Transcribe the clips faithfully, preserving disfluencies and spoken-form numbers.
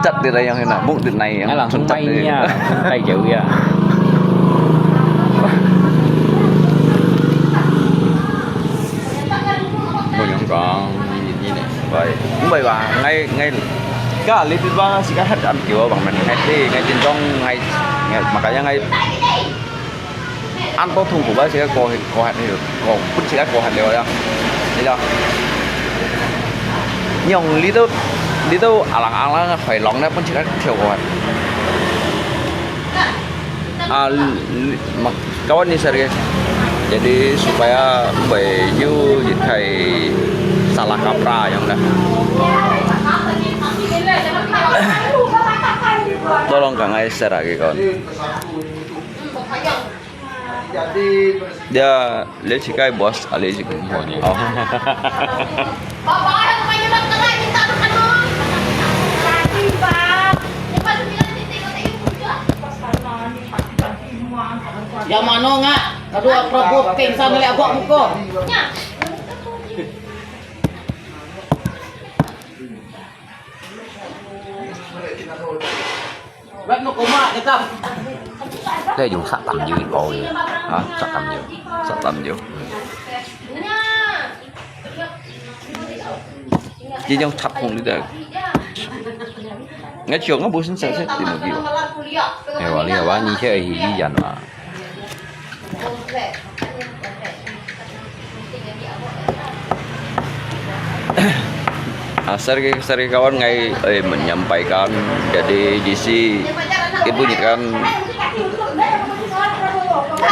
Di lai yang hina, muk di nai yang. Alah, tuntat mai di. Nia, tai jauh ya. Mau yang kong, ini ni. Bai, bai ba, ngai ngai. Ka li di ba, si ka hat am kiwa bang man ngai di, ngai jin dong ngai, ngai makanya ngai. Ăn tô thùng của bác sĩ có có hạt nhiều, có bác sĩ có hạt nhiều đó. Đi đâu? Nhung đi đâu, đi đâu à lăng à lăng khỏi lòng đó bác sĩ có thiểu có hạt. À, mà kawan ni sari. Jadi supaya bayu jitai salah kaprah yang dah. Tolong kang ai share lagi kawan. Dia, dia cikai bos, ali cikai bos. Oh. Ya mano nga, kadua Prabu pingsan le abak muko. Rat no koma kita. Đây dùng sạ tầm dữ thì có gì. Hả? Sạ tầm dữ. Sạ tầm dữ. Chỉ trong sập không đi được. Ngay chiều nó bố xin sạ sét thì nó kiểu. Hay là lý do như thế thì đi dần mà. Ah, sorry, sorry kawan ngai eh, menyampaikan jadi J C ibu kan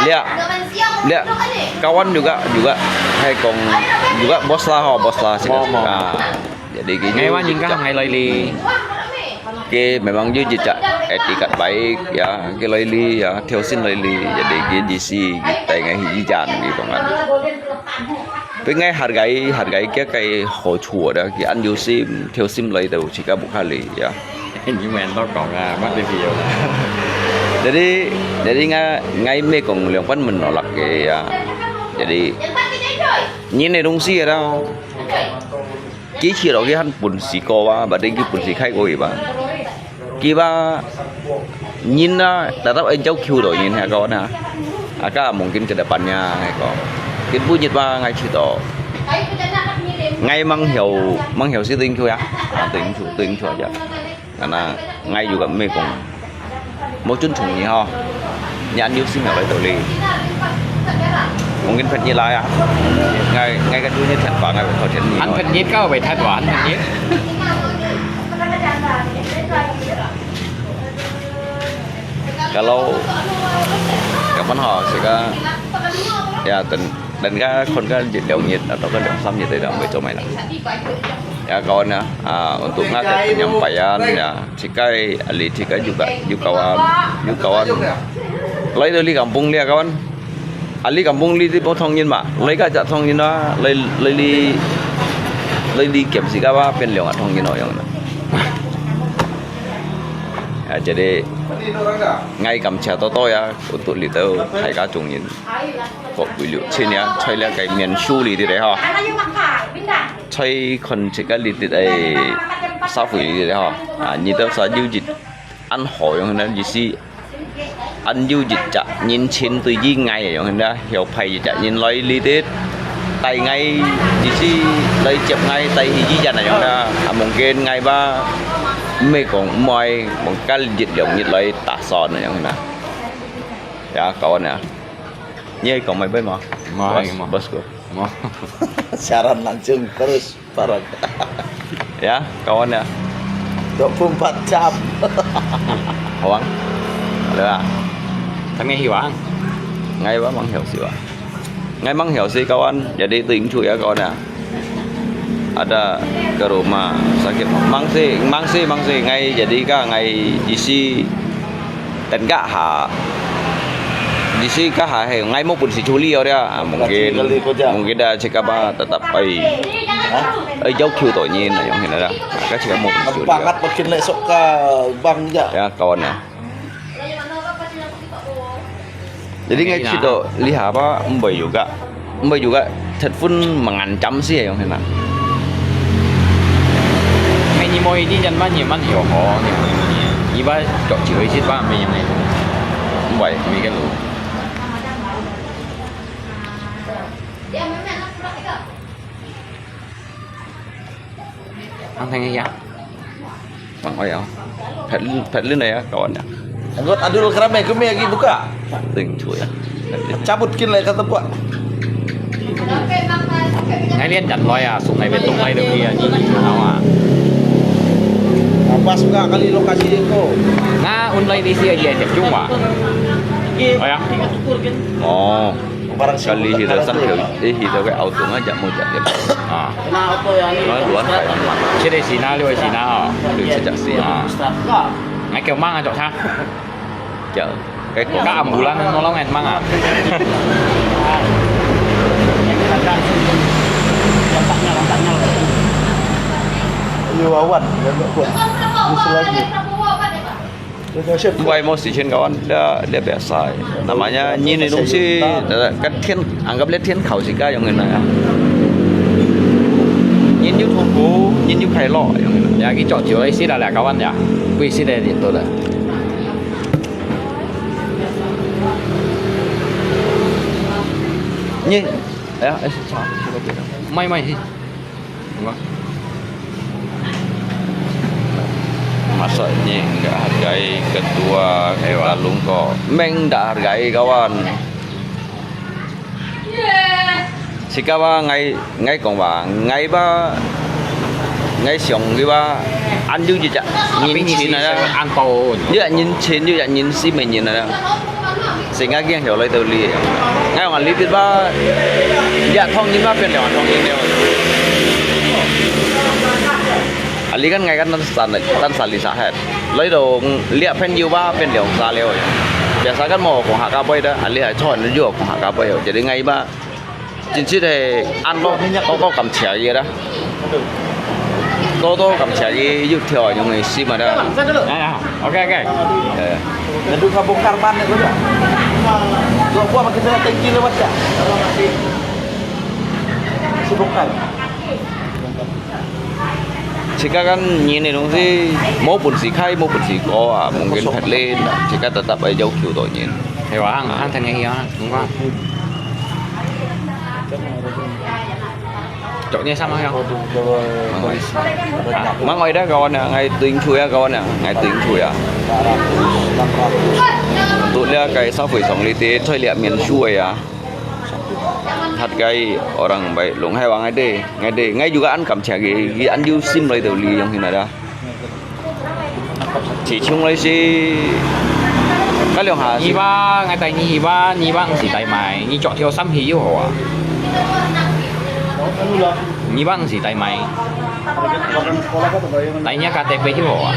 lihat lihat kawan juga juga hai kong juga bos lah ho bos lah sih. Ah, jadi gini. Ngai wan jingka ngai lai li. Ki memang yu jejak etikat baik ya, ki lai li ya, thiu sin lai li, jadi ki J C ki tai ngai hi jan ki kongan. Tapi ngai hargai hargai kia kai ho chua da ki an yu sim thiu sim lai tau chika bukhali ya. Ni men to kong ah, mat di video. Jadi jadi ngai ngai me kong liang pan men nolak ke ya. Jadi ni ne dong si ya da. Ki chi lo ki han pun si ko wa, ba ding ki pun si khai ko i ba. Ki ba nyin na, ta tap ai jau kiu do nyin ha ko na. Aka mungkin ke depannya hai ko. Kin bu nyit ba ngai chi do. Ngai mang hiu, mang hiu si ding kiu ya. Ah, ding chu, ding chu ya. Ngana ngai juga me kong. Mau chun chung ni ho. Nyan yu sim ya lai tau li. Mungkin phet ni lai ah. Ngai ngai ka tu ni than pa ngai ko chen ni. An phet ni ka wei than wa an phet ni. Kalau kapan ho sih ka ya ten 等个看个一兩日，啊，到个兩三日，佢就會做咩啦。Ya kawan ya, ah, untuk ngak penyampaian ya, cikai ali cikai juga, juga kawan, juga kawan. Lai dari kampung dia kawan. Ali kampung li di potong yin ma, lai ka jak tong yin ma, lai lai li lai li kem si ka ba pen leong tong yin oyong na. Ya, jadi ngai kam chia to to ya, untuk li tau hai ka chung yin. Kok bulu chin ya, choi le kai mian su li di de ha. Choi kon chika li di ai sa fui li di ha. Ah, ni to sa yu jit an ho yong na ji si. An yu jit ja nyin chin tui ji ngai yong na. Hiu pai jit ja nyin loi li di. Tai ngai ji si loi jep ngai tai hi ji jan yong na. Ah, mungkin ngai ba me kong moi mung kal jit yong jit loi ta son yong na. Ya, kawan ya. Ni ai kong mai bai ma. Mai, bos, ma. Bos ko. Ma. Siaran langsung terus parang. Ya, kawan ya. Dua puluh empat jam. Hawang. Ada lah. Kami hiwang. Ngai ba mang hiu si ba. Ngai mang hiu si kawan. Jadi ting chu ya kawan ya. Ada ke rumah sakit. Mang si, mang si, mang si ngai jadi ka ngai isi 等个下，意思个下係，𠊎無本事處理哦，這啊，mungkin，mungkin dah cakap ah tetap ai，ai要求到你那樣，現在dah，ka cakap無本事處理哦。Bangat makin lek sok ka bang ja. Ya, kawan ya. Jadi ngai cakap lihat apa, mbai juga, mbai juga telepon mengancam sih ya, yang kena. Ngai 你莫一定人慢也慢有好呢，你把脚球一起把没有没，喂，没个路。Ang tengah ya. Bang oi ya. Pet pet lin ya kawan ya. Anggot adul kerame kami lagi buka. Ting chu ya. Cabut kin lai kata buat. Ngai lian jan loi ah, sung ngai betung lai deu ya, ni ni hau ah. Pas buka kali lokasi ko. Nga un lai di sia ya jep chung wa. Oh ya. Oh. Kali hita sang kêu, eh hita cái auto ngã jam mu jam jam. Ah. Nói luan phải ăn mặn. Chết đây xì na, liu xì na oh. Liu chết chắc xì ah. Ngai kêu mang ah chọc tha. Chợ. Cái của các ambulance nó lắm anh mang à. Yêu awan, dan buat. Ini selagi. Wai mo si chen kawan, dia dia biasa. Namanya nyin ni dong si, kan tien anggap dia tien khau si ka yang ngena ya. Nyin yu thong ko, nyin yu khai lo yang ngena. Ya ki chok jiu isi la la kawan ya. Kui si de di to de. Nyin, ya, eh sa. Mai mai hi. Masa nyi nggak hargai ketua kita lungko. Meng ndak hargai kawan. Sika ba ngai ngai kong ba ngai ba ngai siong ki ba an yu ji ja nyin chin na. An tao. Yu nyin chin yu nyin si me nyin na. Sing a kiang hiau lai tau li. Ngai wang li tit ba. Ya thong yin ba pian liao thong yin liao. A li kan ngai kan tan san tan san li sa het. Lai tau lia phen yu ba pian liao sa liao. Biasa kan mo kong ha ka bai da. A li hai chon yu kong ha ka bai. Jadi ngai ba. Chính trị thì ăn có có có cầm chè gì đó. Có có cầm chè gì yu thiao yung si mà đó. À, ok ok. Ê. Nandun ka bongkar ban ni ko ja. Dua buah makin sana tengki lewat ja. Si bongkar. Sika kan nyin ni dong si, mo pun si khai, mo pun si ko ah, mungkin phet lin. Sika tetap ai jauh kiu to nyin. Hay wa hang hang than ngai ya, đúng không? Chok ngai sama ya. Mang oi dah kawan ya, ngai tuing chu ya kawan ya, ngai tuing chu ya. Untuk dia kai sa fui song li ti, choi lia mian shu ya. Thật cái orang bai lung hai wang ngai de, ngai de, ngai juga ăn kam chia gi, gi ăn yu sim lai tau li yong hin na da. Chỉ chung lai si, ka liang ha si. Nyi ba, ngai tai nyi ba, nyi ba si tai mai, nyi chok thiao sam hi yu ho ah. Nyi ba si tai mai. Tai nya ka te pe yu ho ah.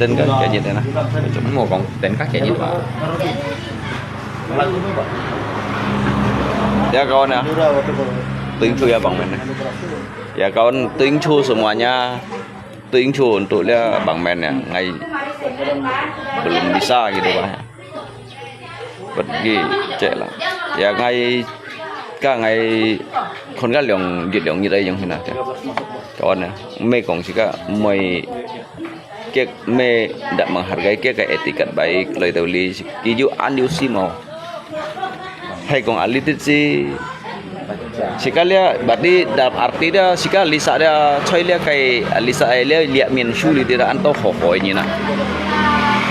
Tên ka kia nhiệt na. Mo kong tên ka kia nhiệt ba. Ya kawan ya. Tuing chu ya bang men. Ya kawan tuing chu semuanya. Tuing chu untuk dia bang men ya. Ngai belum bisa gitu bah. Pergi cek lah. Ya ngai ka ngai kon ka liang jit liang jit ai yang hina. Kawan ya. Mei kong sika mei Kiek me ndak menghargai kiek ke etiket baik, lai tau li, ki yu an yu si mau. Hai kong a li tit si. Sika lia, berarti dalam arti dia, sika lisa dia, choi lia kai, lisa ai lia, lia mian shu li dia, an tau ho ho ni na.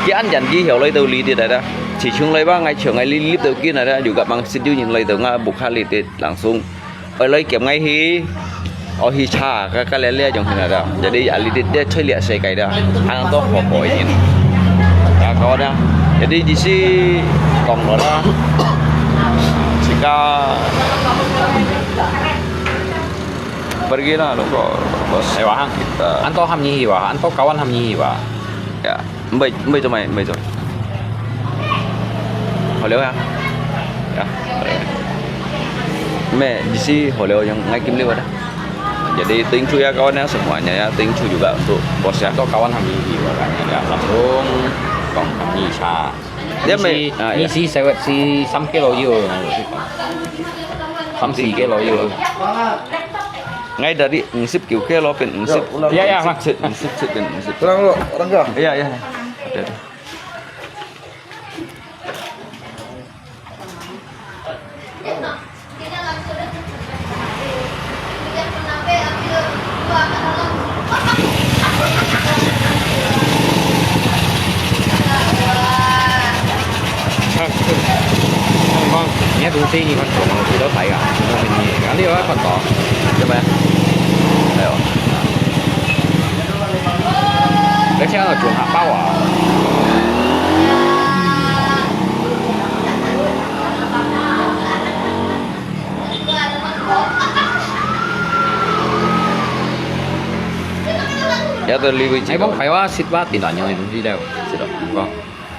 Ki an jan ki hiau lai tau li dia da. Chỉ chung lai ba ngai chiang ngai li lip tau ki na da, juga mang sit yu nyin lai tau nga bukha li tit langsung. Oi loi kiam ngai hi. Oi hi cha ka ka le le jong hi na da. Jadi a li dit de choi lia se kai da. An to ho ko ni. Ya ko da. Jadi di si kong lo da. Sika pergi lah lo ko bos. Ai wa hang. Kita. An to ham ni hi wa. An to kawan ham ni hi wa. Ya. Mbai, mbai cho mày, mbai cho. Hổ liêu hả? Ya. Mẹ, di si hổ liêu yang ngai kim liu ada. Jadi tuing chu ya kawan ya semuanya ya, tuing chu juga untuk bos ya. Untuk kawan kami di Wakan ya, langsung kong kami sa. Ya, mẹ. Ah, ya. Ni si sewet si sam kilo yu. Sam si kilo yu. Ngai dari 五十九 kilo 變五十，Ya, ulang. Ya, ya, 五十 Mak. 七，五十七 變五十。Ulang dulu, orang kah? Ya, ya. Ada, ada. Ni 个東西你看到無？幾多大个？你有看到？係無？哎喲，而且還有豬扒包啊！有得理解。哎，講白話，食話定然樣个東西了，食到，毋講。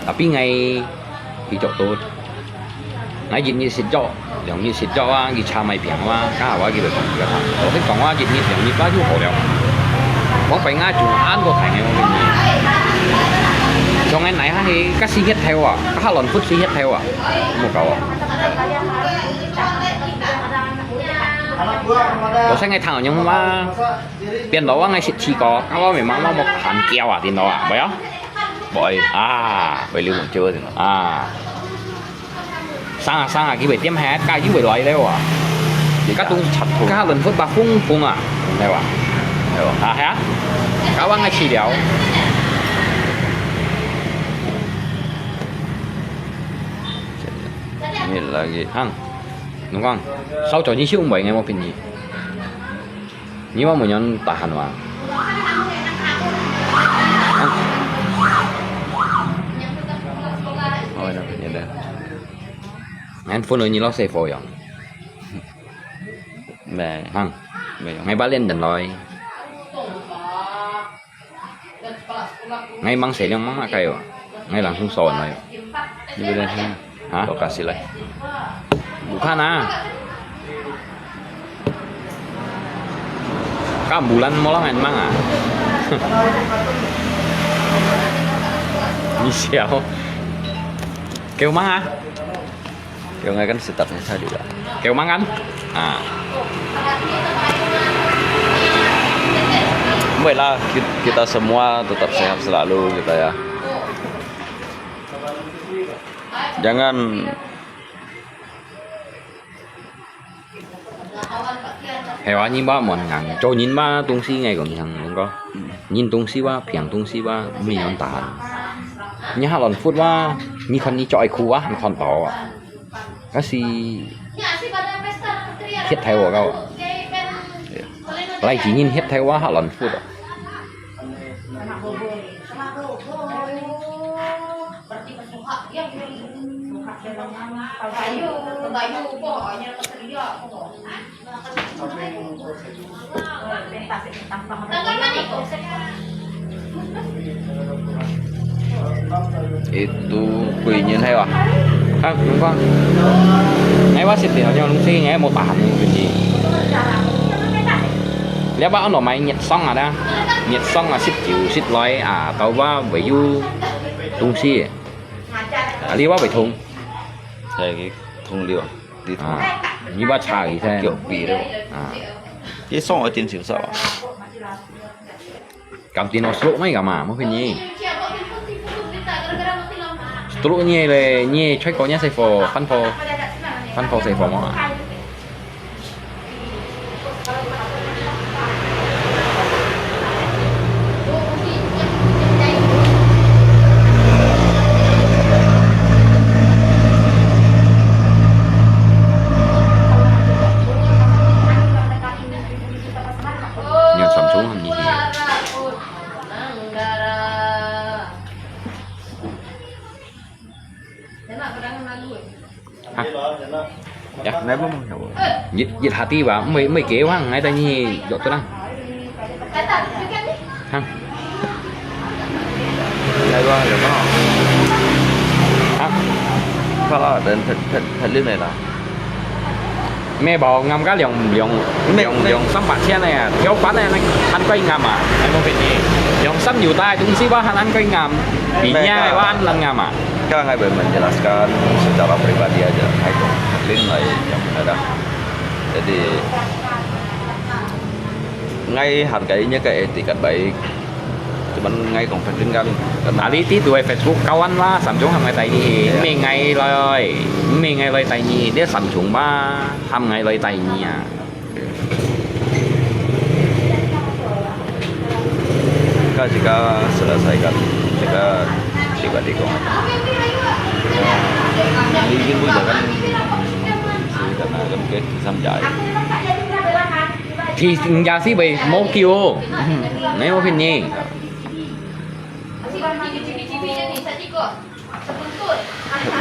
Tapi ngai hijau tu, ngai 一日食肉，兩日食肉啊，佢炒米餅啊，該下我佢就同佢講，我同佢講話一日兩日吧就好了。我分𠊎煮恁多大个我分你。像𠊎哪下係，該時歇頭啊，該下卵窟時歇頭啊，莫搞啊。我想𠊎聽人話，變老啊，𠊎食試過，該我明明我莫談交啊，聽到啊，無啊？ 會。啊，會流目汁个啊。生啊生啊，佢會點下，該佢會來了啊。該東，該輪腹吧，風風啊，對吧？對吧？啊，係啊。該往下去了。你lagi。行，你講，少做一手尾，我分你。 你話無人tahan哇？啊？哦，那，那，那。Handphone你老師火用。Meh. Hang. Meh. Ngai ba len dan loi. Ngai mang seh liang mang akai wa. Ngai langsung soan lai. Ni boleh hang. Ha? Lokasi lai. Bukan ah. Ka bulan mo lang en mang ah. Ni siao. Kêu mang ah. Kêu ngai kan setup ni sa juga. Kêu mang kan? Ah. Baiklah, ki-, kita semua tetap sehat selalu kita ya. Jangan Hay wa, ni ba mon ngang, cho ni ba 東西 ngai kong yang lung ko. Ni 東西 wa, piang 東西 wa, mi yon tahan. Ni ha lon food wa, ni khon ni cho ai khu wa, han khon to wa. Kasi hiet thai wa kau. Lai chỉ nhìn hiet thai wa ha lon food. Itu kuihnyin hai wa. Ha, numpang. Ngai wa sit tiao nyong lung si ngai mo tahan ni kuihnyin. Lihat ba ano mai nhiệt sóng à da. Nhiệt sóng à sit chiu sit loi à tao wa wei yu tung si. À li wa wei thung. Thai ki thung liu. Đi thung. À, ni wa cha ki thai. Kiểu bị đâu. À. Cái sóng ở trên xỉu sao à? Kam tin Oslo mai kam ah, mo phen ni. Oslo ni le, ni choi ko nya sai fo, fan fo, fan fo sai fo mo ah. Nyan Samsung han ni hi. Ha? Ya. Nai bo mo. Yit, yit hati ba, mei, mei ke wang, ngai ta ni yok tu nang. Ha? Nai bo, yok no. Ha? Kalau dan thật, thật, thật lươn này là. Mẹ bảo ngắm cá liòng, liòng, liòng, liòng xăm bạc chen này à, thiếu quán này, này, ăn quay ngắm à, em không biết gì. Liòng xăm nhiều tai, cũng xí bác han ăn quay ngắm. Vì nhà này bác ăn lăng ngắm à. Kak ngai boleh menjelaskan secara pribadi aja, hai tu. Lin lai yang ada. Jadi, Ngai hargai nya ka eti kat baik. Cuman ngai kong pagdenggan. Tadi ti tu Facebook kawan wa, Samsung ham ngai tai ni. Iya. Mei ngai loi, mei ngai loi tai ni. Dia Samsung wa, ham ngai loi tai ni ya. Ka jika selesaikan, jika, jika dikong. Ini izin bu jangan. Karena kan ke samjai. Thì nhà sĩ bị mô kiêu. Nãy mô phim nhi.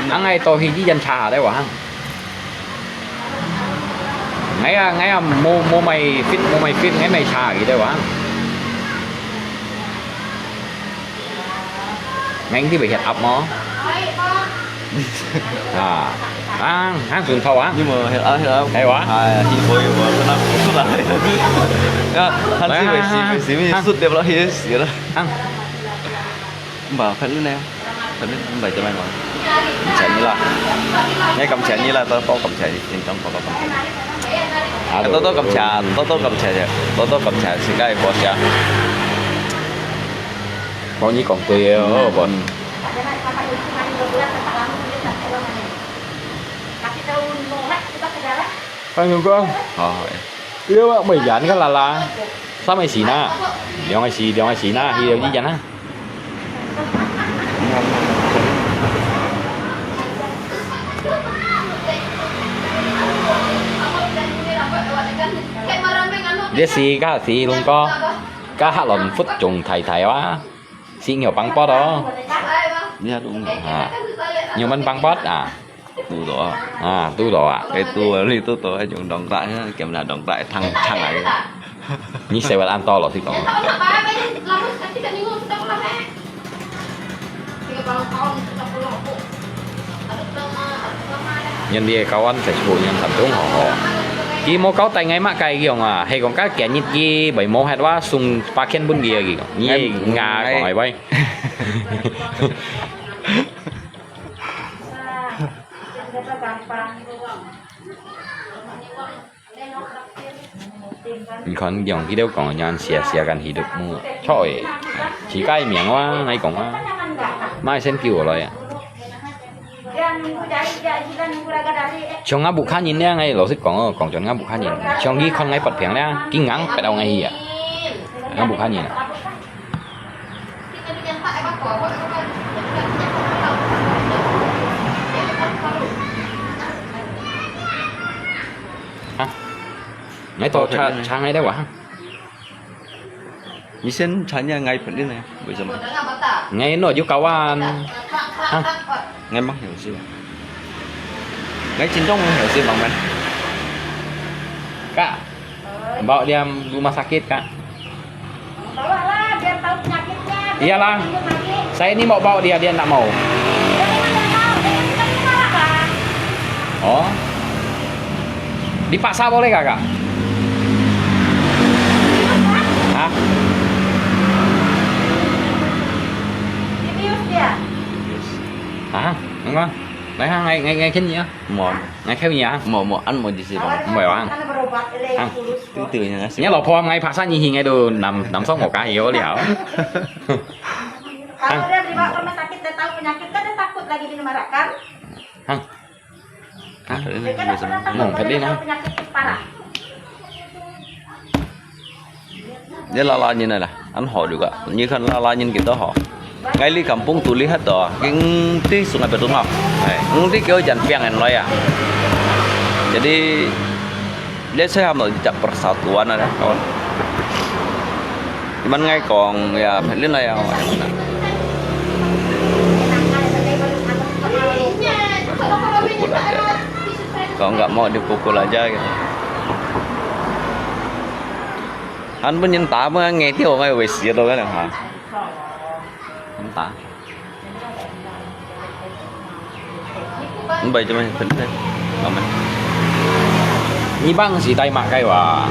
Ang ai to hi di yan cha đấy wa. Nãy à, nãy à, mô, mô mày fit, mô mày fit, nãy mày cha gì đấy wa. Nãy đi bị hiệt ập mô. À, à, hang sùn thâu à. Nhưng mà hiện ở hiện ở Hay quá. À, thì với của nó cũng là đó, anh Đấy, sĩ về hang, sĩ hang, về sĩ mới hang. Sút đẹp lắm thì sĩ đó. Hang. Không bảo phải lúc nào. Phải lúc không phải cho mày mà. Cảm謝như là. Nghe cảm謝như là tao tao cảm謝thì chính trong tao tao cảm謝. À, Tao tao cảm謝, tao tao cảm謝, tao tao cảm謝sự cái của cha. Bao nhiêu còn tùy ở bọn. Anh Hùng Quang. Ờ. Iya, Pak, mày dán cái là là. Sao mày xí na? Liang ai xí, liang ai xí na, hi liang gì dán na? Dia xí ka xí lung ko, ka hat lon phút chung thai thai wa. Xí nhiều băng bót đó. Iya, đúng rồi. À. Nhiều mắn băng bót à. Tu đó. À, tu đó à. Cái tu, li tu tu, dùng đồng đại, kiểm là đồng đại thăng, thăng ấy. Ni sewa an to lo si kong. Nhân đi kawan Facebook nhân Samsung hò hò. Ki mô kau tai ngai mah kai kiong à, hay kong ka kia nit ki bai mô het wa sung pa khen bun ki ki. Ni Ngai, nga ngai. Kong ai bai. Gampang. 你看，用佢兜講，人寫寫緊佢都無錯誒，自家名啊，𠊎講啊，買先叫我來啊。像𠊎屋下人咧，𠊎老實講哦，講真，𠊎屋下人，像佢看𠊎發病咧，佢硬逼到𠊎去啊，𠊎屋下人啊。 Hah? Ngai to cha cha ngai deh wah. Ni sen chanya ngai phen ni ne, bai zam. Ngai no ju kawan. Hah? Ngai mang hiu si. Ngai chin dong mang hiu si mang man. Kak, bawa dia rumah sakit, Kak. Bawa lah, biar tahu penyakitnya, biar Iyalah. Tahu penyakit. Saya ini mau bawa dia, dia nggak mau. Dia memang nggak mau, dia kan sudah marah, Bang. Oh. Dipaksa boleh, Kakak? Hah? Dibius dia. Hah? Enggak. Ngai, ngai, ngai, ngai, khen ya. Mau. Ngai khen ya. Mau, mau, an mau di si bang. Mau bang. Hah? Itu, itu yang ngasih. Nya lo pho ngai paksa nyi hi ngai tu nam, nam song mo ka hi yo liao. Kalau dia dibawa ke rumah sakit, dia tahu penyakit, kan dia takut lagi di rumah kan? Hah? Hah? Dia kan dah pernah takut, Mau kalau dia kali tahu nah. Penyakit parah. Dia lala nyin lah, an hò juga. Nyi kan lala nyin kita hò. Ngai li kampung tu lihat to, king ti Sungai Betung hò. Hai. King ti kêu jan piang en loi ah. Jadi, dia saya ham to jak persatuan ada, kawan. Cuman ngai kong, ya, phen lin lah ya. Pukul aja. Kalau nggak mau dipukul aja gitu. Hàn Quốc nhân ta mới nghe theo ngay về xía đâu cái nào hả? Không ta. Không vậy cho mày phấn thế. Mà mày. Nyi bang si tai mak kai wa.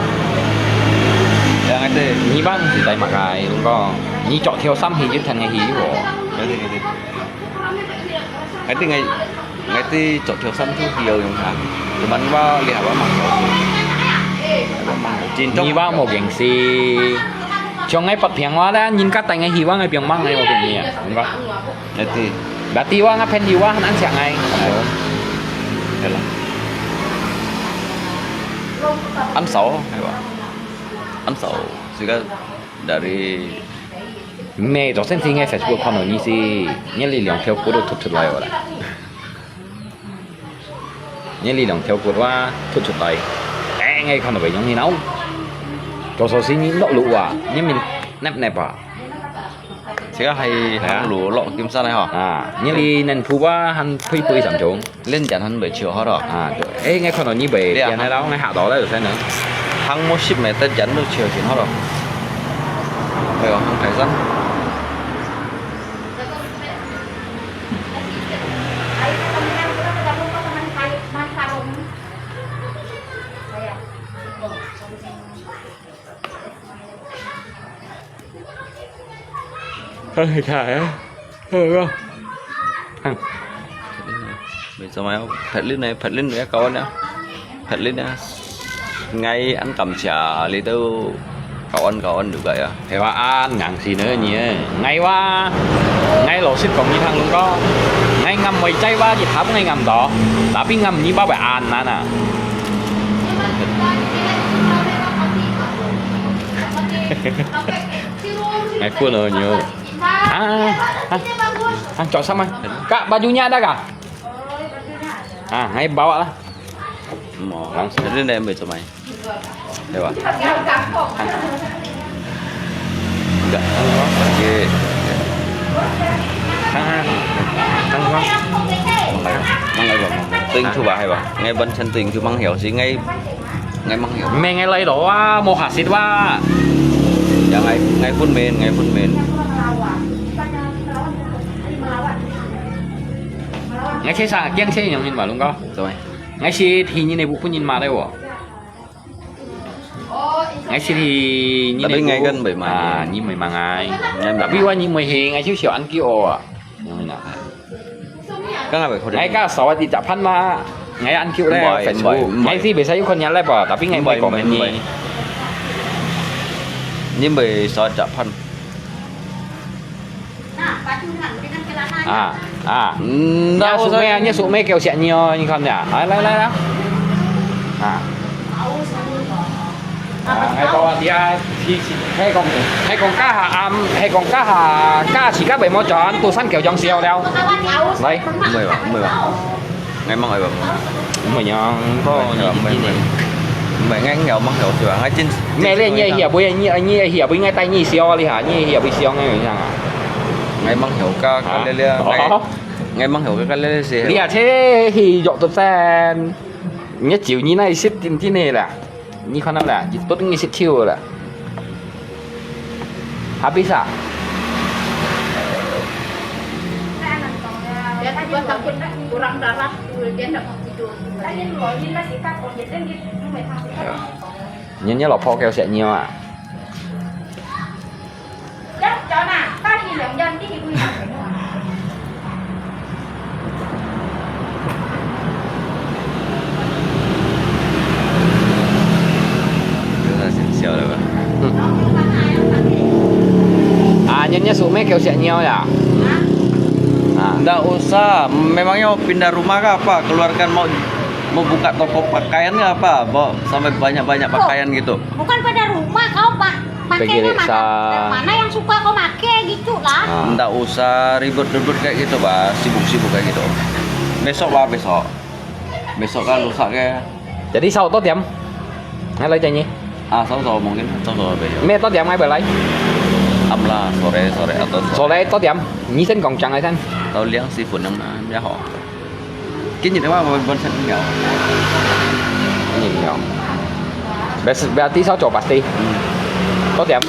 Ya, ngai tê. Nyi bang si tai mak kai, đúng không? Nyi chọn theo sắm hi chứ thành ngày hi chứ bộ. Cái gì, cái gì? Ngai ti ngai, ngai ti chok thiau san tu hiau yung ha. Cuman wa lihat wa mang thiau tu. Wa mang thiau 你話無關係，像𠊎發病話咧，人家帶𠊎去話，𠊎放吂𠊎無關係啊，你講。Nanti。Berarti話𠊎朋友話還恁惜𠊎。係啦。Ăn sau，係吧？Ăn sau，這個dari。咩？昨天在𠊎Facebook看到你係，你這兩條骨都凸出來了啦。 你這兩條骨哇凸出來，哎，𠊎看到會用你腦。多少時你落路啊，你面näp näp啊。這個係行路落金山个吼。啊，你這能鋪哇，還配杯上中。練人還袂潮好咯。啊，對。哎，𠊎看到你會變个啦，𠊎嚇到了，有真个。行無十米，得人都潮盡好咯。係哦，行大山。 Hơi thả á. Hơi không? Hơi. Mày sao mày không? Phật lít này, Phật lít này, cậu anh á. Phật lít á. Ngay ăn cầm chả lít đâu. Cậu ăn, cậu ăn được vậy à? Hay là ăn ngang gì nữa nhỉ? Ngay wa, ngay lo sit kong ni thang lung ko. Ngay ngam mui chai wa, di thap ngay ngam to. Tapi ngam ni ba bai an na na. Ngay pun lo nyo. Ah, ah, ah, cok sama. Kak, bajunya ada kah? Ah, ngay bawa lah. Mau langsung. Jadi ndak ambil cemai. Lewat. Enggak. Oke. Hang, hang. Hang, hang. Mang ai bang. Mang ai bang. Tuing chu ba hai ba. Ngai ban chan tuing chu mang hiau si ngai. Ngai mang hiau. Mẹ ngai lai lo wa, mo hasit wa. Ya ngai, ngai phun men, ngai phun men. Ngai che sa, kiang che nyong hin ma lung ko. Cemai. Ngai sit hi nyi ne bu phun nyin ma le wo. Ngai sit hi nyi ne bu. Tapi ngai kan bai ma. Ah, nyi mai ma ngai. Ngai bai ma. Tapi wa nyi mai hi ngai siu siu an ki o ah. Nyong hin na. Kan ngai bai kho. Ngai ka sa wa ti ta phan ma. Ngai an ki o le. Mbai, Facebook. Mbai, mbai. Ngai si bai sa yu kon nya le ba. Tapi ngai mai comment ni. Mbai, mbai. Nyi bai sa ta phan. À, à. Ndak usah. Nyak suk me, nyak suk me kêu siap nyo, 你看呀。來，來，來，來。À. À, ngai kau dia, si, si, hai kong, hai kong ka ha am, hai kong ka ha, ka si ka bai mo chọn, tu san kêu chọn siau liao. Lai. Mười ba, mười ba. Ngai mang ai ba. Mười nhang. Ko nyi nyi nyi. Mười ngai ngiau mang hiau siwa. Ngai chin. Mẹ le nyi hiau bui nyi nyi hiau bui ngai tai nyi siau li ha. Nyi hiau bui siau ngai yang à. Ngai mang hiau ka ka le le. Ngai mang hiau ka ka le le si. Li à che hi yok tu sen. Nyi chiu nyi nai sit tin tin ne la. Nyi khon la. Ji tut nyi sit chiu la. Habis ah. Dia takut kurang darah, dia ndak mau tidur. Nyi nyi lo pho kêu siap nyo à. 有點想笑了吧？嗯。啊，人家说没给我吓尿呀。啊。 Ndak usah, memangnya mau pindah rumah kah apa? Keluarkan mau, mau buka toko pakaian kah apa? Bawa sampai banyak-banyak pakaian gitu. Bukan pada rumah kau, Pak. Pakainya mana, mana yang suka kau pakai gitu lah. Ndak usah ribut-ribut kayak gitu, Pak. Sibuk-sibuk kayak gitu. Besok, Pak, besok. Besok kah, lusa kah. Jadi sau to tiam. Ngai lai cai nyi. Ah, sau sau mungkin, sau sau besok. Me to tiam ngai belai. Am lah, sore, sore atau sore. Sore to tiam. Nyi sen kong chang ai sen. Tau liang si phun yang na, ya ho. Kin nyi ma bon bon sen ngiau. Nyi ngiau. Bes berarti sau cho pasti. Hmm. To tiam.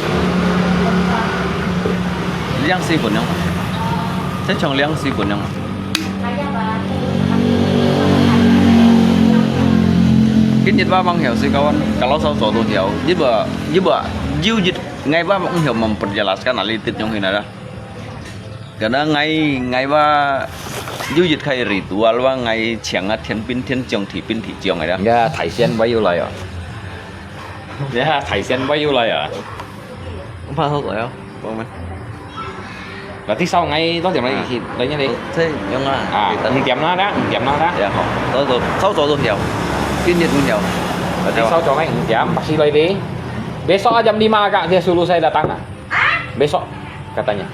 Liang si phun yang. Sen chong liang si phun yang. Kin yit wa mang hiau si kawan, kalau sau sau tu hiau, yit wa, yit wa, jiu yit ngai wa mang hiau memperjelaskan alitit nyong hina dah. Karena ngai, ngai wa, jiu yit khai ritual wa ngai chiang a thian pin thian chiang thi pin thi chiang ai dah. Ya, thai sian wa yu lai ah. 你看海鲜味又來了。怕臭嘴哦，我們。那第三个多點來去，來呢你。這樣啊。啊，五點啦，來，五點啦，來。Ya, ho. Tahu tu, tahu tu tu ya. Ini tu ya. Berarti tahu tu kan五點, pasti lagi. Besok jam lima agak dia suruh saya datang lah. Besok katanya.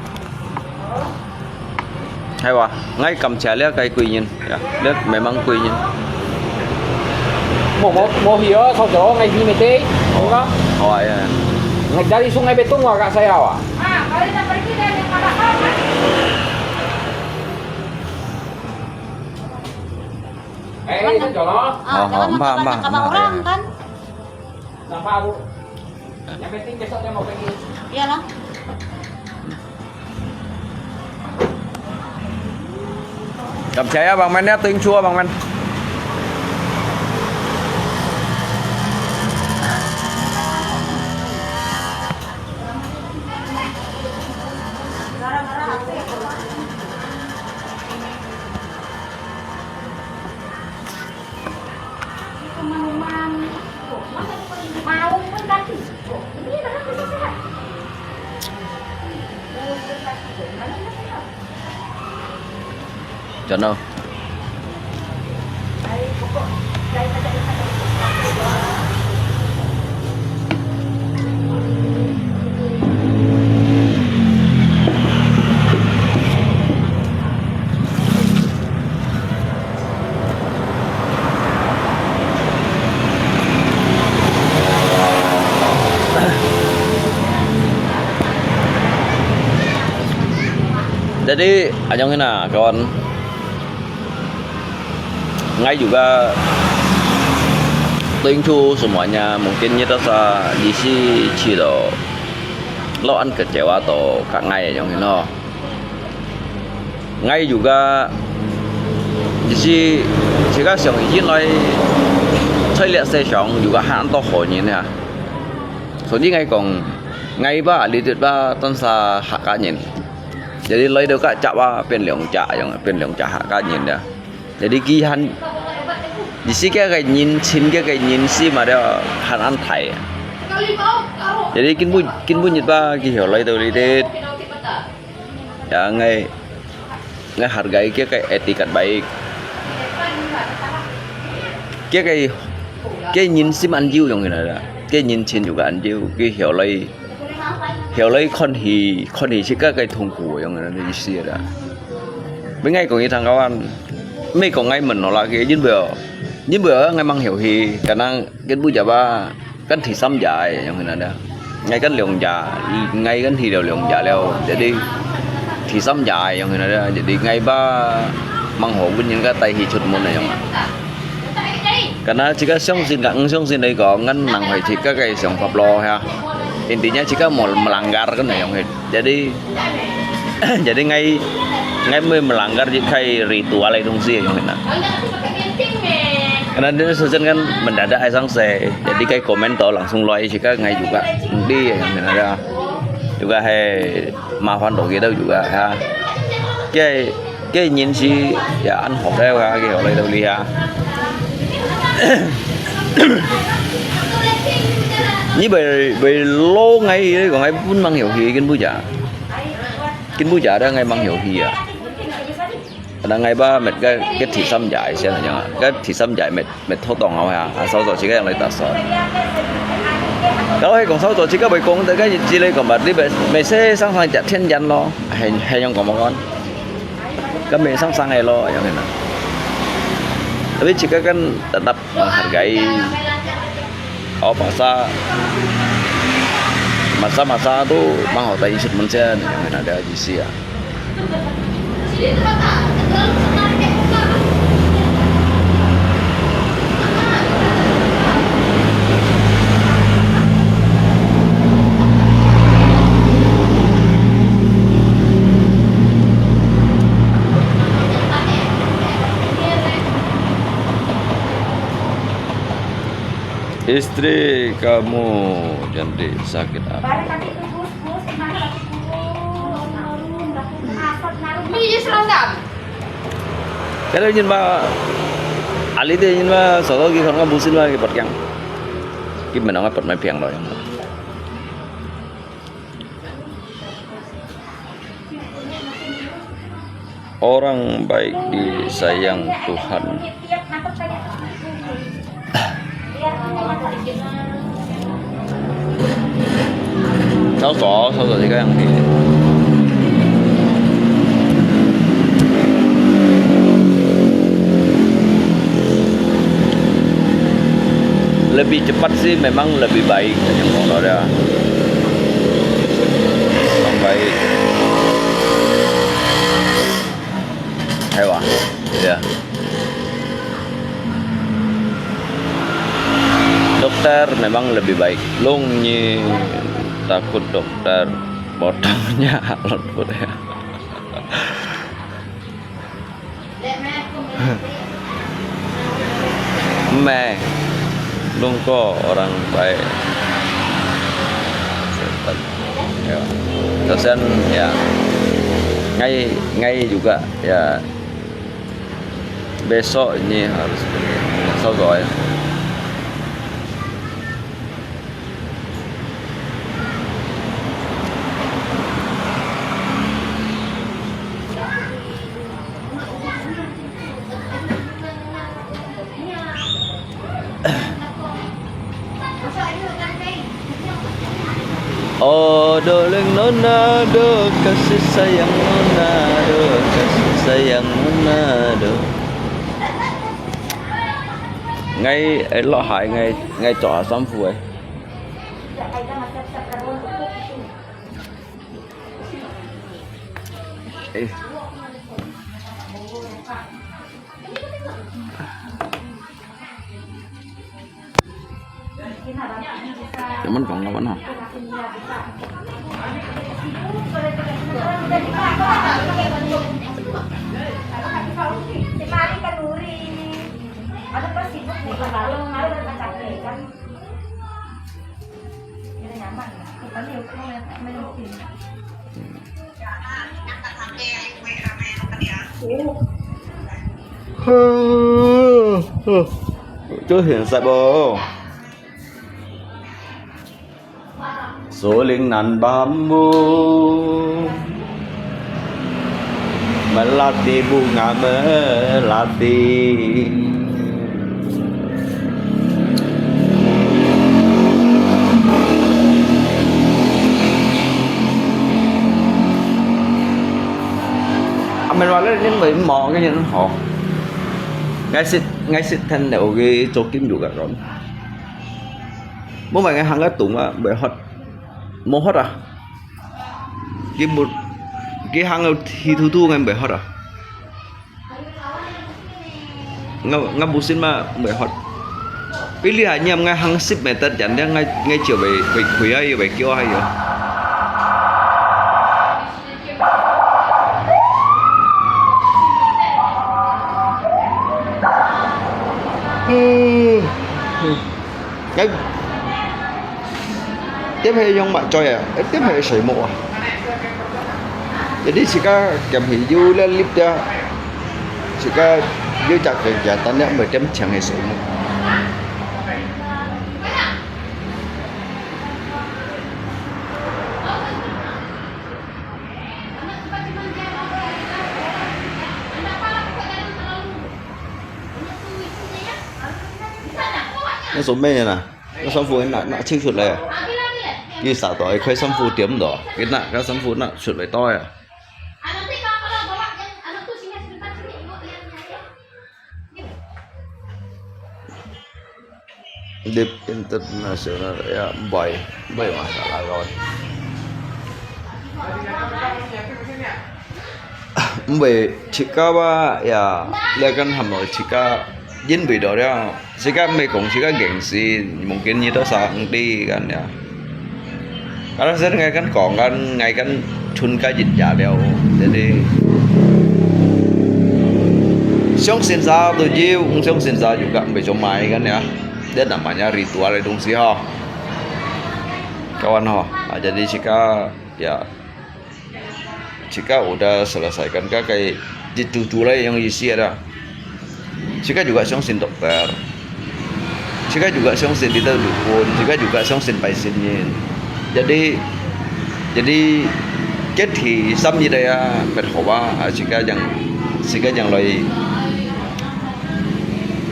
Hai wa, ngai kamchia lia kai kui nyin, ya, lia memang kui nyin. Mo mo mo hi yo, sao jo ngai hi mete, enggak. Oh ya. Ngai dari Sungai Betung wa kak saya wa. Ah, kalau kita pergi dari Padahal kan. Eh, itu jono. Ah, oh, jangan oh, empah, empah, kabar-kabar empah, orang ya. Kan. Nampak, Bu? Yang penting besok dia mau pergi. Iyalah. Cảm thấy bằng men nhé, tiếng chua bằng men. Chọn đâu? Jadi, anyong hina, kawan. Ngai juga tengku semuanya, mungkin nyi rasa di si ciro lo an kecewa to kak ngai anyong hina. Ngai juga di si, si kak siang yin lai, cai liak se siang juga han to ho nyin ya. Jadi ngai kong, ngai ba, li dit ba, tan sa Hakka nyin. Jadi lai do kak cap ba, pen liang cap, yang pen liang cap Hakka nyin ya. Jadi ki han, di si kia kai nyin, chin kia kai nyin si ma dia han an thai. Jadi kin bu, kin bu nyit ba, ki hiau lai do li dit. Ya, ngai, ngai hargai kia kai etikat baik. Kia kai, kia nyin sim an jiu yong ina da. Kia nyin chin juga an jiu, kia hiau lai, hiau lai khon hi, khon hi si ka kai thung ku yong ina da isi da. Bên ngai kong i thang kawan, mei kong ngai men no la kia, yin beo, yin beo ngai mang hiau hi, kanang kin bu ja ba. Kan thi sam ja ai, yong hina da. Ngai kan liong ja, ngai kan thi liao liong ja liao. Jadi, thi sam ja ai, yong hina da. Jadi, ngai ba mang ho bun nyin ka tai hi chut mun na yong. Kana chika siang sin ka, ng siang sin dai ko, ngan nang hoi chika kai siang pap lo ha. Intinya chika mol melanggar kan na yong hit. Jadi, jadi ngai, ngai mui melanggar ji kai ritual ai dong si yong hina. Karena dia season kan mendadak ai sang se, jadi kai komen to langsung loi si ka ngai juga. Di yong hina da. Juga hai mafan to kita juga ha. Kai, kai nyin si ya an hok dai ha, kai hok lai to li ha. Ni bai, bai lo ngai, ko ngai pun mang hiau hi kin bu ja. Kin bu ja da ngai mang hiau hi ya. Ada ngai ba met ka, ka thi sam ja ai sia na jang. Ka thi sam ja met, met tho tong au ya. A sao sao si ka yang lai ta sao. Tao hai kong sao sao si ka bai kong ta ka ji lai kong ba di bai, mai se sang sang ja thien jan lo. Hai, hai yang kong ma kon. Ka mai sang sang ai lo yang na. Tapi si ka kan tetap menghargai. Oh, masa, masa-masa tu mang ho tai isut mun sia, yang ada di sia. Istri kamu jadi sakit apa? Kada nyin ma, ali de nyin ma, soto ki khon ka busin ma ki pot kyang. Gimana nga pernah piang lo yang. Orang baik disayang Tuhan. Sao so, sao so, tiga yang di. Lebih cepat sih memang lebih baik, yang mau ada. Memang baik. Hewa, ya. Dokter memang lebih baik. Lung nyi takut dokter potongnya lembut ya. Meh, lungko orang baik. Ya. Kasihan, ya. Ngai, ngai juga, ya. Besok ini harus pergi. Sao so ya. Oh, do leng nona do, kasih sayang nona do, kasih sayang nona do. Ngai, eh, lo hai ngai, ngai cho sam phu eh. Eh. Cuman kong lawan ha. Chú Hiền sạch bồ. Số linh nàn bám mu. Melati bunga melati. Amen wale nin bai mo ngai nin ho. Ngai sit, ngai sit then le ogi chokim juga ron. Mo bai ngai hang ka tung a bai hot. Mo hot a. Ki bu, ki hang hi thu thu ngai bai hot a. Nga, nga busin ma bai hot. Pili ha niam ngai hang sip meter jan dia ngai, ngai chiu bai, bai khui ai bai kio ai yo. Hmm. Ngai Tiếp theo yang mak choi à, tiếp theo soi muk à. Jadi sika kiam hi yu le lip dia, sika yu chak ke ja tan dia bai tem chang hi soi muk. Nó số mê nè. Cái sản phụ nè, nó chịu sụt lẹ. Cái xã đó, cái sản phụ tiêm đó. Cái nè, cái sản phụ nè, sụt lẹ to à. Deep International, ya, bai, bai mà sao lại rồi. Mbe chika ba ya, lekan hamo chika, jin bui do ya. Chika me kong chika gengsi, mungkin ni to sa ang di kan ya. Karena saya ngai kan kong kan, ngai kan chun ka jin ya liao. Jadi, 相信啥都有，不相信啥就kan mbe cuma kan ya. Dia namanya ritual itu sih ha. Kawan ha. Ah, jadi chika ya. Jika udah selesaikan ka kay ditutuloy yung isi ada. Jika juga 相信 dokter. 自家juga相信你兜日本，自家juga相信拜神人。Jadi, jadi, cái thứ sáu日啊, mệt hổ à, à, 自家 yang, 自家 yang lôi,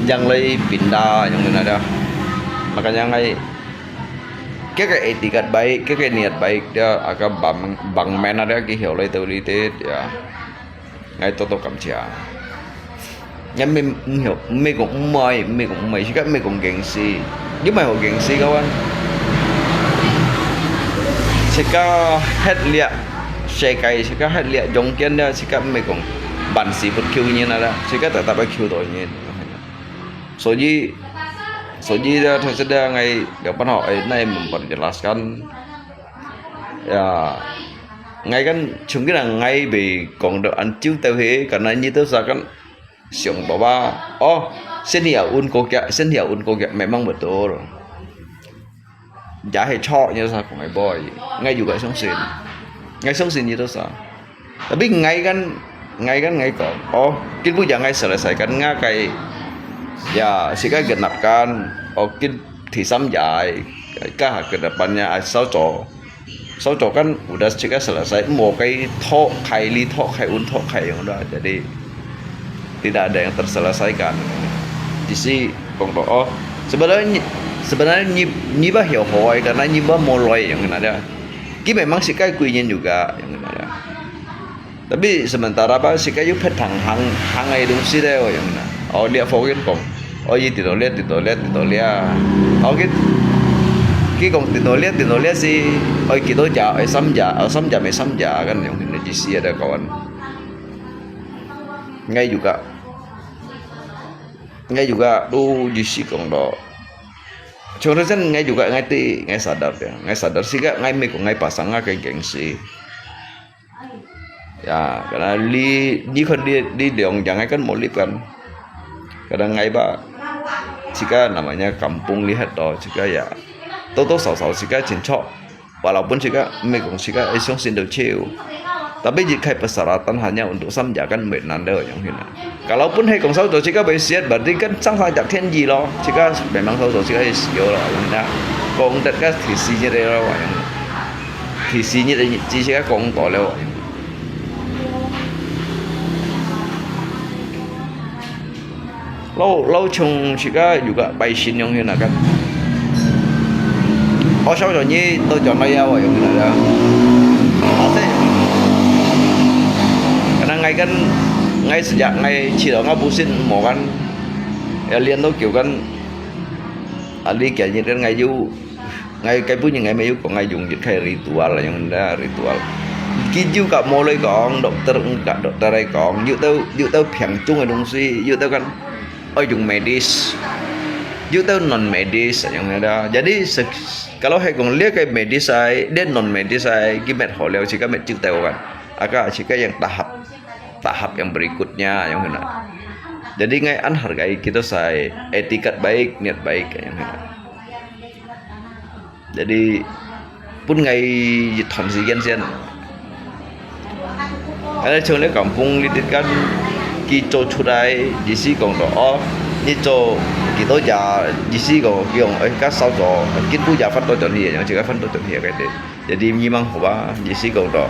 yang lôi pindah, yang mana dah. Makanya ngai, cái cái etikat baik, cái cái niat baik dah, aka bang, bang mana dah, cái hiểu lôi tao lý tết, ya. Ngai tô tô cảm謝. Ngai mê, mê, mê cũng mê, mê cũng mê, 自家 mê cũng gengsi. Yua mai hổ gengsi kawan. 自家 hết liak, 世界 自家 hết liak, 中間 dah 自家 mê cũng bản sự bút kiu nyin ada, 自家 tetap ai kiu tô nyin. 所以, 所以 dah, terus dah ngai, ya, apa no, eh, nai memperjelaskan. Ya, ngai kan, chung kí nang ngai bê kong do an chiu tao he, karena nyi tao sa kan, siang tao ba. Oh, sini ya un kok ya, sini ya un kok ya, memang betul. Ya he chok nyi tao sa kong ngai boy, ngai juga 相信. Ngai 相信 nyi tao sa. Tapi ngai kan, ngai kan ngai kong. Oh, kí bu ya ngai selesaikan ngai kai. Ya, 自家 genapkan. Oh, kí thứ sáu ya, ka ha ke depannya ai sao cho. Sao cho kan udah 自家 selesai, mô kai thok kai li thok kai un thok kai yang dah. Jadi, tidak ada yang terselesaikan. Di si kong to, oh, sebenarnya, sebenarnya nyi, nyi ba hiu hoi, karena nyi ba mô loi yang kena dah. Kí memang 自家 kuiyin juga yang kena dah. Tapi sementara ba 自家 yuk phet thang hang, hang ai dong si deh, oh, yang na. Oh, lia phô kong. Oh, yi tito lia, tito lia, tito lia. Oh, kí, kí kong tito lia, tito lia si. Oi, kí tô ja, oi, sáu ja, oh, sáu ja mê sáu ja, kan yang na ji si ada kawan. Ngai juga. Ngai juga, tu ji si kong to. Chung tu sen ngai juga ngai ti, ngai sadar ya. Ngai sadar 自家 ngai mê kong ngai pasang ngai keng keng si. Ya, karena li, ni kan di, di liang yang kan mô lip kan. Kadang ngai ba, 自家 namanya kampung lihat to, 自家 ya. Toto sao sao 自家 chin chok. Walaupun 自家 mê kong 自家 ai 相信 to chiu. Tapi jika persyaratan hanya untuk sáu ja kan mê nan de yang hina. Kalaupun hai kong sao cho 自家 bê siat, berarti kan sang sang jak 天意 lo. 自家 memang sao cho 自家 ai siu lo yang hina. Kong tet ka thứ sáu nyi de lo yang. Thứ sáu nyi de nyi, 自家 kong to lo yang. Lo, lo chung 自家 juga 拜神 yang hina kan. Oh, sao cho nyi to cho nai ya yang hina ya. Asik. Karena ngai kan, ngai sejak ngai 去到 ngai 不信 mô kan. Ya, lian to kiu kan. Ali kia nyi kan ngai yu. Ngai kai bu nyi ngai mê yu kong ngai yung yut khai ritual yang na ritual. Kí yu ka mô loi kong, doktor ka doktor ai kong. Yu tao, yu tao phiang chung ai dong si, yu tao kan. Oi, yung medis. Yu tao non medis yang na. Jadi se-, kalau hai kong lia kai medis ai, lia non medis ai, kí mét hổ liao, 自家 mét chiu tao kan. Aka 自家 yang tahap, tahap yang berikutnya yang na. Jadi ngai an hargai kí to sai, etikat baik, niat baik yang na. Jadi, pun ngai yit thon si kian sian. Ada chung le kampung li tit kan, kí cho chut ai, ji si kong to, oh, nyi cho, kí to ya, ji si kong, kí kong, eh, ka sao cho, kí bu ya phat to chon hi, yang 自家 phat to chon hi, kai te. Jadi, nyi mang hoa, ji si kong to,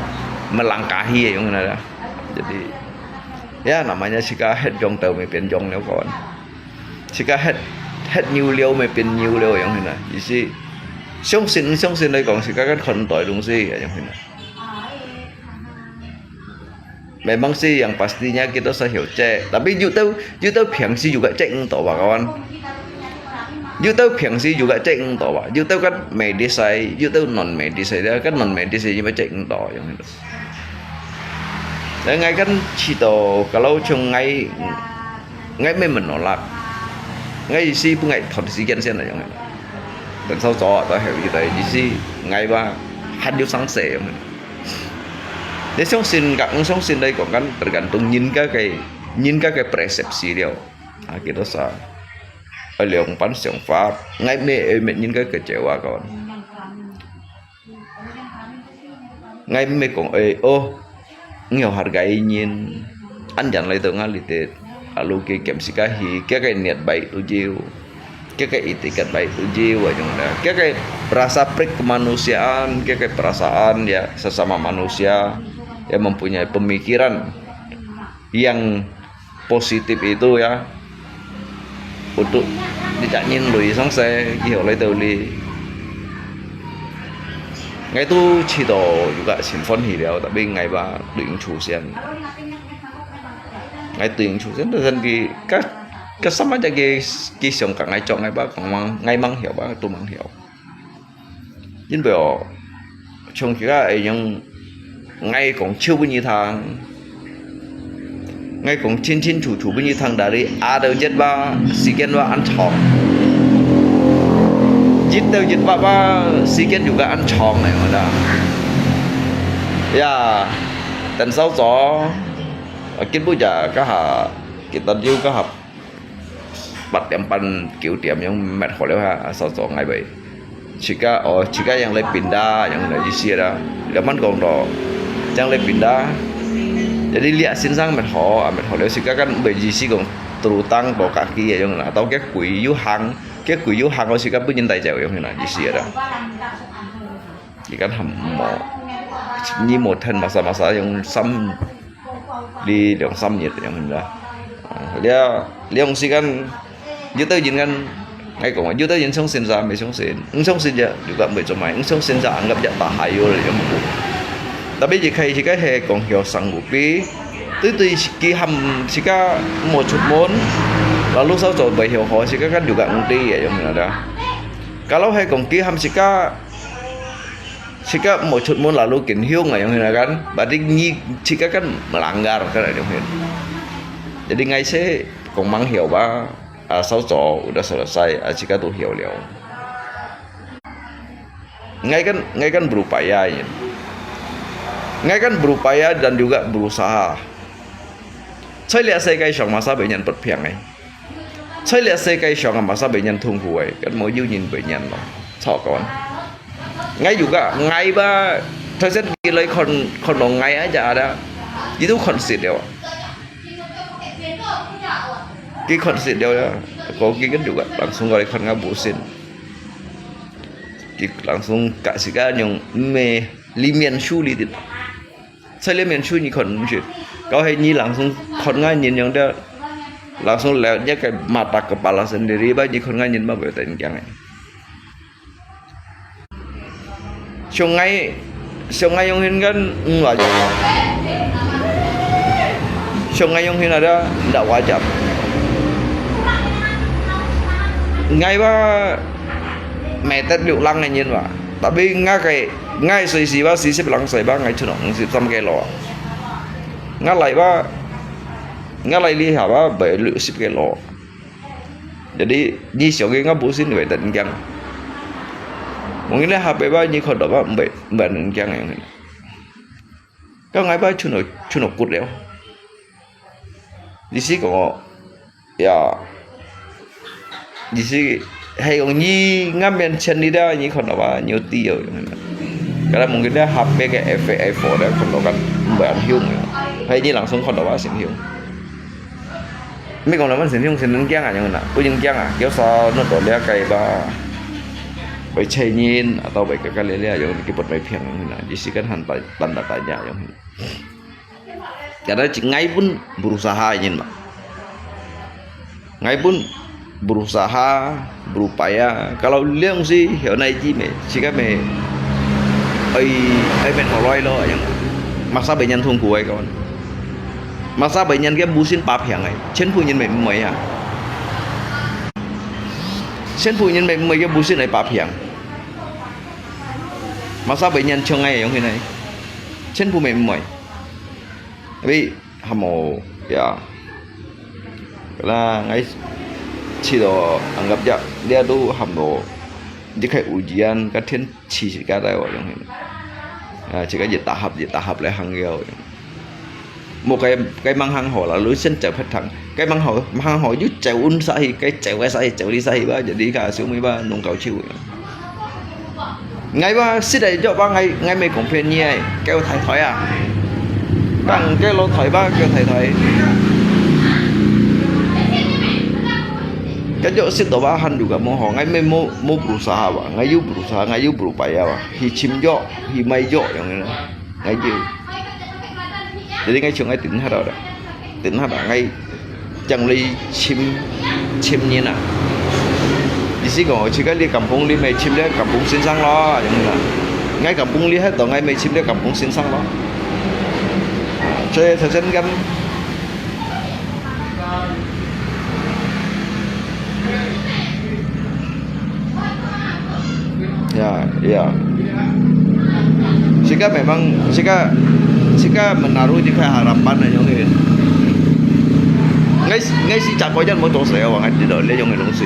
melangkah hi, yang na. Jadi, ya, namanya 自家 het jong tau mê pian jong liao kawan. 自家 het, het nyiu liao mê pian nyiu liao yang hina. Ji si, 相信 相信 loi kong 自家 kan khon toi dong si yang hina. Memang si yang pastinya kí to sa hiu cek. Tapi yu tao, yu tao phiang si juga cek eng to ba kawan. Yu tao phiang si juga cek eng to ba. Yu tao kan medis ai, yu tao non medis ai. Kan non medis ai, yu ba cek eng to yang hina. Ngai kan 去到 kalau chung ngai, ngai mê menolak. Ngai si bu ngai thon si kian sian yang. Dan sao cho to hiu yu tai ji si ngai ba, han yu sang se yang. Ni 相信 ka, 相信 loi kong kan tergantung nyin ka kai, nyin ka kai persepsi liao. Ah, kí to sa. Ai liang pan siang fa, ngai mê, eh, mê nyin ka kecewa kawan. Ngai mê kong, eh, oh, ngiau hargai nyin. An jan lai to ngali te. Alu ke kem 自家 hi, kia kai niat baik to jiu. Kaya itikat baik uji wajungnya. Kaya perasa prik kemanusiaan, kaya perasaan ya sesama manusia yang mempunyai pemikiran yang positif itu ya untuk tidak nyinlui sang se kihau lai tau li. Ngai tu cito juga simpan hi liao, tapi ngai ba tuyung chusian. Ngai tuyung chusian tu san ki ka ka sama aja ki ki siang ka ngai chok ngai ba kong mang ngai mang hiau ba tu mang hiau. 因為哦，像而家會用，𠊎講笑分你聽，𠊎講清清楚楚分你聽，dari A到Z吧，時間吧恁長，Z到Z吧吧，時間就个恁長來嘛啦。呀，等稍早，啊，今晡日啊，該下，今晡日該下。 八點半、九點樣搣好了哈，啊，稍早𠊎會。自家，哦，自家yang來pindah，yang來意思啦。Laman講到，yang來pindah。Jadi liak先生搣好，啊，搣好了，自家kan會意思講，terutang到kaki yang啦，到个鬼又行，个鬼又行，我自家本人帶走樣啦，意思啦。佢kan ham mo，你無聽masa-masa yang三 你兩三日樣啦。啊，了，了時間，有兜人kan，𠊎講啊，有兜人相信就毋相信，毋相信就，就个毋會做麼，毋相信就anggap就tahayu了，樣。Tapi一開始个係講曉生無比，對對，佢喊自家無出門，lalu稍早會曉好，自家kan就个毋對个樣啦。Kalau係講佢喊自家 自家無出門lalu緊凶啊，yang hina kan. Berarti你自家kan melanggar kan, yang hina. Jadi ngai se kong mang hiau ba, ah, 稍早 udah selesai, ah, 自家都曉了。Ngai kan, ngai kan berupaya ini. Ngai kan berupaya dan juga berusaha. 在這世界上masa會人不平个，在這世界上啊masa會人痛苦个，kan無有人會人咯，操，kawan。𠊎juga，𠊎吧，頭先佢來看，看到𠊎啊，就啊，佢都看實了啊。佢看實了啊，過去kan juga langsung過來看𠊎無信。佢langsung kasih kan yang me，裡面處理的。 在裡面處你看毋出，kalau係你langsung看𠊎人樣个，langsung lewat你个mata kepala sendiri，吧，你看𠊎人嘛會得人驚个。像𠊎，像𠊎樣形kan，嗯，wajar。像𠊎樣形ada，ndak wajar。𠊎吧，metet六lang个人吧，tapi𠊎个 𠊎歲數吧，四十零歲吧，𠊎出到五十三kilo。𠊎來吧，𠊎來這下吧，會六十kilo。Jadi，你想个𠊎無信會得人驚。Mungkin下輩吧，你看到吧，會，會人驚个。該𠊎吧，出到，出到骨了。意思講哦， 呀，意思係講你，𠊎面前你這，你看到吧，你有知哦。Kalau mungkin這下輩个F A F咧，看到kan，毋會恁凶个。係你langsung看到吧，先凶。毋係講laman先凶，先人驚啊，樣啦，不人驚啊，叫啥，弄到這个吧，會車人，atau會个个咧咧，樣，佢不會平樣啦，意思kan han tanda tanya樣。 Kada ngai pun berusaha nyin ba. Ngai pun berusaha, berupaya. Kalau liang si hiau nai ji me, si ka me, ai, ai men holoi lo yang. Masa banyan thung kuai kawan. Masa banyan kia busin papiang ai. Chen pu nyin me moi ha. Chen pu nyin me moi kia busin ai papiang. Masa banyan chong ai yang hinai. Chen pu me moi. Tapi hamo ya. Kala ngai chilo anggap ja dia tu hamo. Dia kai ujian ka thien chi si ka dai wa yang hin. Ah, si ka je tahap je tahap le hang yau. Mo kai kai mang hang ho la lu sen chau phat thang. Kai mang ho mang hang ho yu chau un sa hi kai chau ai sa hi chau li sa hi ba jadi ka siu mi ba nung kau chiu. Ngai ba sit ai jok ba ngai ngai me kong phen ni ai, kêu thai thoi à. Bằng kêu lo thoi ba kêu thai thoi. Kan jo sit to ba han juga mo ho, ngai me mo mo berusaha ba, ngai yo berusaha, ngai yo berupaya ba, hi chim jo, hi mai jo yang ini, ngai jo. Jadi ngai chung ngai tin ha da, tin ha da ngai, jang li chim chim ni na. Isi ko, jika li kampung li mai chim li kampung sin sang lo, yang ini. Ngai kampung li hai to ngai mai chim li kampung sin sang lo. Jadi thesen kan Ya, ya. Sika memang, sika, sika menaruh di kai harapan na yang ini. Ngai, ngai si cakap jan mau dosa ya, wang ada lo, le yang ini sih.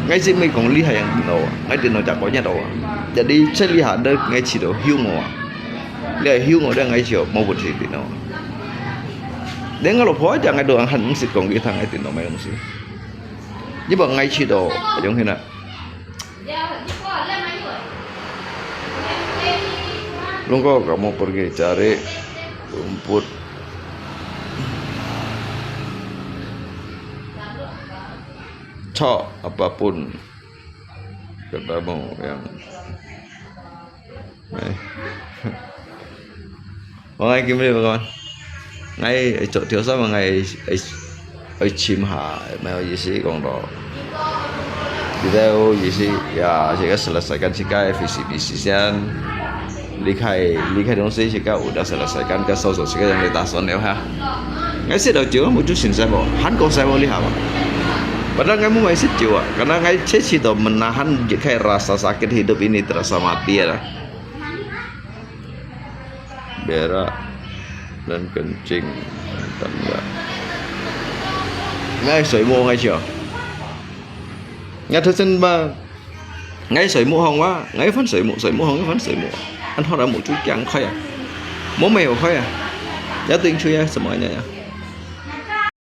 Ngai si mai kong lihai yang tino, ngai tino cakap jan tau. Jadi, cek lihai ada ngai si do hiu mo. Le hiu mo dia ngai si mau buat sih tino. Dengan lo pho aja ngai doang han mesti kong kita ngai tino mai mesti. Di ba ngai si do, yang hina. Lungko kamu pergi cari rumput. Cok apapun katamu yang. Mai. Wang ai kim ni ba kawan. Ngai ai cok tio sa ma ngai ai ai chim ha, mai isi kong do. Kita isi ya, sika selesaikan sika visi visi sian. Likai likai dong si sika udah selesaikan ke sosok sika yang lita son ya ha. Ngai si do jiu, mau jiu sin sai bo, han kong sai bo li ha ba. Padahal ngai mau mai si jiu ah, karena ngai cek si do menahan jikai rasa sakit hidup ini terasa mati ya. Berak dan kencing. Tanda. Ngai soi mo ngai sia. Ngai thesen ba. Ngai soi mo hong wa. Ngai fan soi mo, soi mo hong fan soi mo. An hot amu chu kiang khai ah. Mo mai ho khai ah. Ya ting chu ya, semua ya ya.